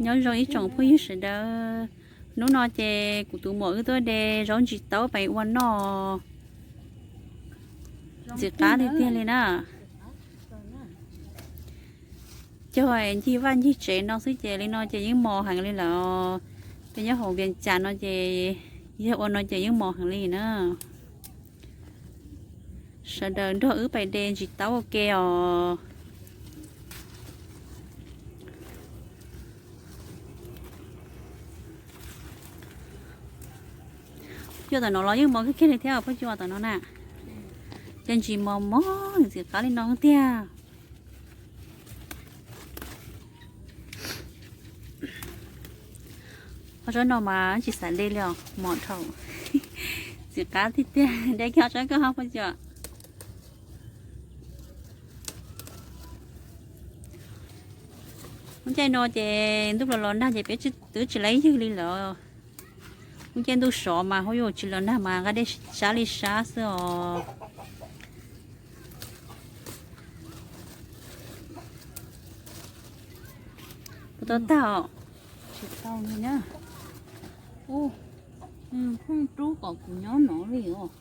Nyob zoo ib tsoom phooj ywg sawv daws. Hnub no ces kuv tus muam wb tuaj de zaub ntsis taub pais ua noj. Ntxim qab tiag tiag li na. Cog ncig vaj ncig tsev no xwb ces li no ces yeej mos heev li lawm. Peb nyob hauv Vias Cas no ces yog ua no ces yeej mos heev li na. Sawv daws nrog wb pais de ntsis taub ua ke os. Cua tom no los yeej mos kiag kiag li thiab, phooj cua tom no na. Cov ntsis mos mos ntxim qab li no tiag. Qhov tsob no mas tsis xav de li os, mos dhau. Ntxim qab tiag tiag, de kiag qhov tsob koj ho, phooj cua. Lub caij no ces ntuj los los nag ces peb twb tsis laib ywg li lawm. Lub caij ntuj sov mas hauj yuj tsis los nag mas nqa dej sab li sab xwb os. Puas tau tag os? Tsis tau li na. Ub, phooj rub kom kuv nyob no li os.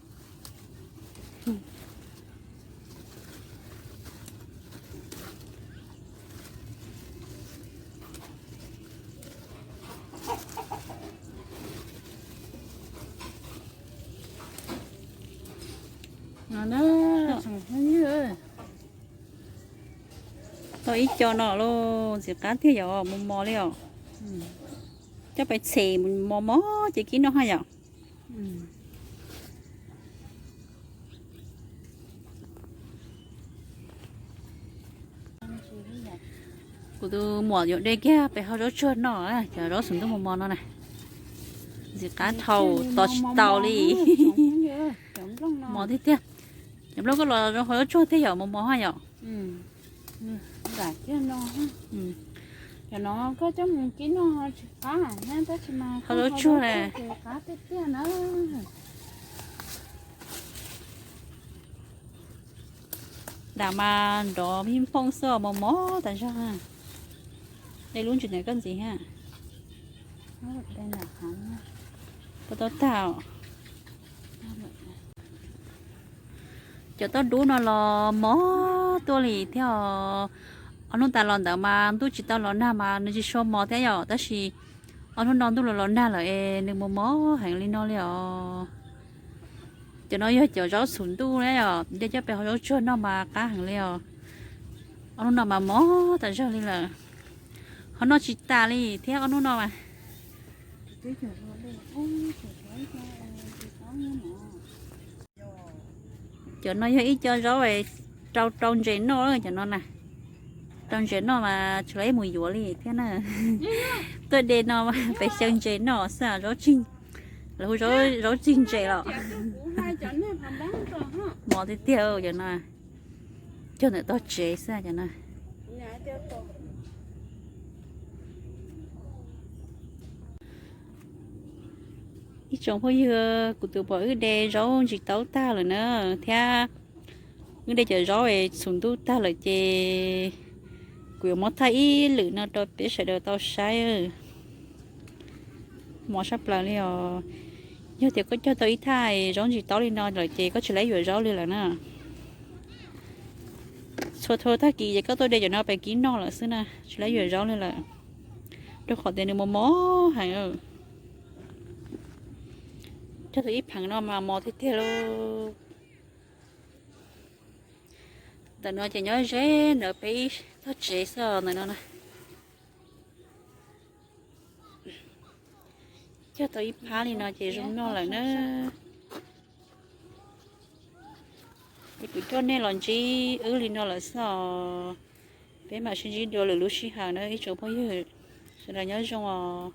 Tau ib co no lauj, ntxim qab tiag yom, mos mos li os. Coj pais txhem mos mos ces kib noj haj yom. Kuv tus muam yuav de kiag pem hau zaub tsuag noj, cov zaub xum ntuj mos mos no na. Ntxim qab dhau, tos tsis tau li. Mos tiag tiag. Cov nplooj koj los zoo hau zaub tsuag tiag yom, mos mos haj yom. Hau zaub tsuag na. Dam mas nrov vij phooj xwb, mos mos tas zog. De lub ntsis ntawm koj ntxiv ha. Puas tau tag os? Cov tauj dub no los mos tuaj li thiab os. Ob hnub tas los ntawd mas ntuj tsis tau los nag mas nws tsis tshua mos thiab yom, tab sis ob hnub no ntuj los los nag lawm es nws mos mos heev li no li os. Cov no yog cov zaub xum ntuj na yom, de coj pem hau zaub tsuag noj mas qab heev li os. Ob hnub no mas mos tas zog li lawm. Ho noj tsis tas li thiab ob hnub no mas. Cov no yog ib co zaub rau rau ntses noj cov no na. Rau ntses noj mas tsis los ib mus yuav li thiab na. Tuaj de no pem xyaw ntses noj xwb, zaub tseeg, lawv hu zaub tseeg ntses los. Mos tiag tiag cov no. Cog ntawm tog tsev xwb cov no. Ib tsoom phooj ywg, kuv tus muam wb de zaub ntsis taub tag lawm na, thiab wb de cov zaub es txhum ntuj tag lawm ces kuv yuav muab thaij ib lwm no rau peb sawv daws tau saib. Mos sab plaws li os. Yog tias koj cog tau ib thaj zaub ntsis taub li no lawm ces koj tsis laib yuav zaub li lawm na. Txhua txhua tag kis ces koj tuaj de cov no pem kib noj lawm xwb na, tsis laib yuav zaub li lawm, rau qhov tias nws mos mos heev. Cog tau ib pheev no mas mos tiag tiag lauj. Ntawm no ces nyob ze ntawm peb tog tsev xwb os, ntawm no na. Cog tau ib phab li no ces zoo noj lawm na. Ces kuv coj nej los ntsib wb li no lawm xwb os. Peb mam sib ntsib dua lwm lub sij hawm na ib tsoom phooj ywg, sawv daws nyob zoo os.